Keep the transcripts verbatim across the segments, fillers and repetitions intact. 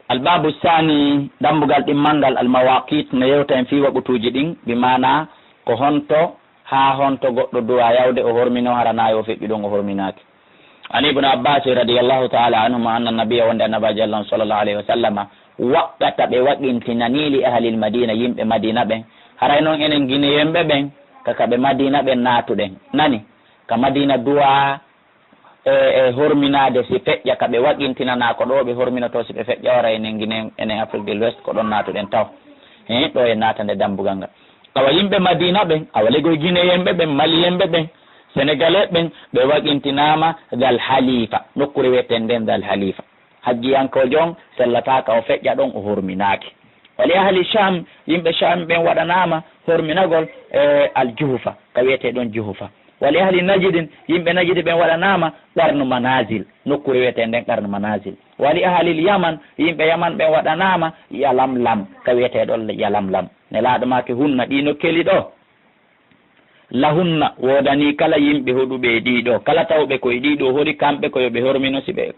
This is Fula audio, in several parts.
Albabu sani, dambugal ɗimmal ngal, almawaqit, no yewta en fii waqutuuji ɗin, bi maana ko honto haa honto goɗɗo duwa yawde o hormino, hara na yo feƴƴu ɗon o horminaaki. An Ibnu Abbas radiyallahu ta'ala anhuma anna nabiyya, wonde Annabaajo Allah on sallallahu alayhi wa sallama, waqqata, ɓe waqintinani, li ahlil Madina, yimɓe Madina ɓen. Haray non enen Gineyen ɓe ɓen, ka, ka ɓe Madina ɓen naatuɗen. Nani? Ka Madina duwa e, e horminaade si feƴƴa, ka ɓe waqintinanaa ko ɗo ɓe horminoto si ɓe feƴƴa, hara enen Gine, enen Afrique de l'Ouest ko ɗon naatuɗen taw. He, ɗo e naatande dambugal ngal. Awa yimɓe Madina ɓen, awa legoy Gineyen ɓe ɓen, Maliyen ɓe ɓen, Senegalais ɓen, ɓe waqintinaama Dal Halifa, nokkure wi'eten nden Dal Halifa. Hajjiyankoojo on sellataaka o feƴƴa ɗon o horminaaki. Wa li ahli Sham, yimɓe Sham ɓen waɗanaama horminagol e Al Juhufa, ka wi'etee ɗon Juhufa. Wa li ahli Najidin, yimɓe Najidi ɓen waɗanaama Qarnu Manazil, nokkure wi'etee nden Qarnu Manazil. Wa li ahli Yaman, yimɓe Yaman ɓen waɗanaama Yalamlam, ka wi'etee ɗon Yalamlam. Nelaaɗo maaki hunna ɗii nokkeeli ɗo. Lahunna, woodanii kala yimɓe hoɗuɓe e ɗii ɗo, kala tawɓe ko e ɗii ɗo hoɗi, kamɓe ko yo ɓe hormino si ɓe,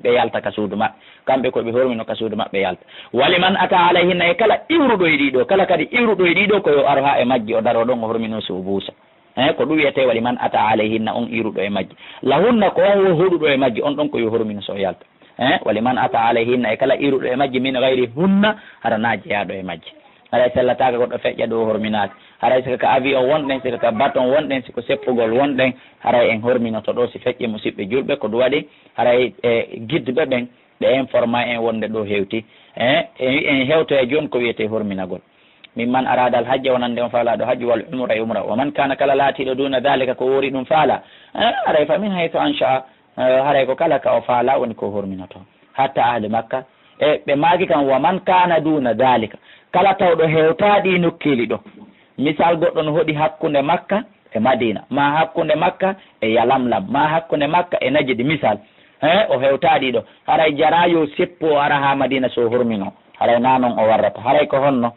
ɓe yalta ka suudu maɓɓe. Kamɓe ko ɓe hormino ka suudu maɓɓe yalta. Wa liman ata alayhinna, e kala iwruɗo e ɗii ɗo, kala kadi iwruɗo e ɗii ɗo ko yo aro haa e majji, o daroo ɗon o hormino si o buusa. Eh, ko ɗum wiyetee wa liman ata alayhinna, on iwruɗo e majji. Lahunna ko on wo hoɗuɗo e majji, on ɗon ko yo hormino so o yalta. Eh, wa liman ata alayhinna, e kala iwruɗo e majji, min gayri hunna, hara na jeyaaɗo e majji. Haray sellataaka goɗɗo feƴƴa ɗo o horminaaki. Haray sika ka avion wonɗen, sika ka baton wonɗen, siko seppugol wonɗen, haray en horminoto ɗo si feƴƴi, musiɓɓe julɓe, ko ɗum waɗi haray e guide ɓe ɓen, ɓe informa en wonde ɗo hewti. Eh, en, en hewtoya jooni ko wiyetee horminagol. Mimman aradal hajja, wonande on faalaaɗo hajju, wal umra e umra. Wa man kana, kala laatiiɗo, duna dhalika, ko woori ɗum faala. Eh, haray fa min haythu ansha'a, eh, haray ko kala ka o faala woni ko horminoto. Hatta ahli Makka, e ɓe maaki kan, wa man kana duna dhalika, kala tawɗo hewtaa ɗii nokkeeli ɗo. Misal, goɗɗo no hoɗi hakkunde Makka e Madina, maa hakkunde Makka e Yalamlam, maa hakkunde Makka e Najidi, misal. He, o hewtaa ɗii ɗo. Haray jaraa yo seppu o ara haa Madina so o hormino. Haray na non o warrata. Haray ko honno?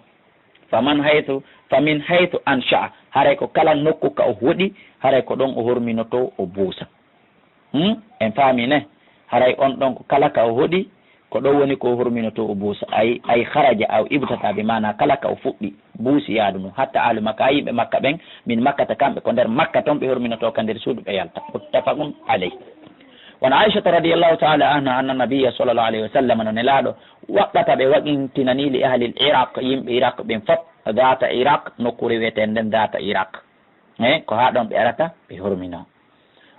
Faman haythu, famin haythu ansha'a. Haray ko kala nokku ka o hoɗi, haray ko ɗon o horminoto o buusa. Hmm? En faami ne? Haray on ɗon ko kala ka o hoɗi, ko ɗon woni ko o horminoto o buusa. Ay, ay kharaja aw ibtata, bi maana kala ka o fuɗɗi, buusi yaadu mum. Hatta ahlu Makka, yimɓe Makka ɓen, min Makkata, kamɓe ko nder Makka ton ɓe horminoto ka nder suudu ɓe yalta. Muttafaqun alayh. Wa an Aishata radiyallahu ta'ala anha anna nabiyya sallallahu alayhi wa sallam, no Nelaaɗo, waqqata, ɓe waqintinani, li ahlil Iraq, yimɓe Iraq ɓen fop, dhata Iraq, nokkure wi'etee nden dhata Iraq. Eh, ko haa ɗon ɓe arata, ɓe hormino.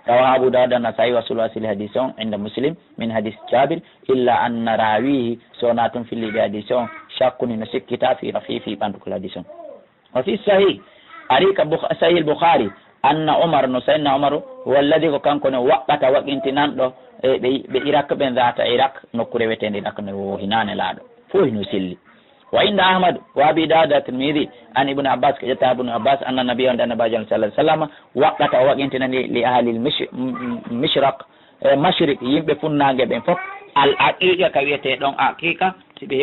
Rawahu Abu Dawud an Nasa'i wa sulu asili hadis on inda Muslim min hadis Jabir, illa anna rawihi, so na tun filliɓe hadis on, shakkun, hino sikkita, fi rafi, fi ɓanndugol hadis on. Wa fi sahih, ari ka Bukh-, Sahih al-Bukhari, anna Umar, no Sayyidina Umar, huwa alladhi, ko kanko ne, waqqata, waqintinanɗo, e ɓe, ɓe Irak ɓen, dhata Irak, nokkure wi'eteende Irak ne, wo hino Nelaaɗo. Fof hino selli. Wa inda Ahmad wa Abi Dawud at Tirmidhi, an Ibn Abbas, ko ƴetta Ibn Abbas, anna nabiyya, on Annabaajo sallallahu alayhi wa sallam, waqqata, o waqintinani, li ahli al-mish-, m-, m-, mishraq, e mashriq, yimɓe funnaange ɓen fof, al aqiqa, ka wi'etee ɗon aqiqa, si ɓe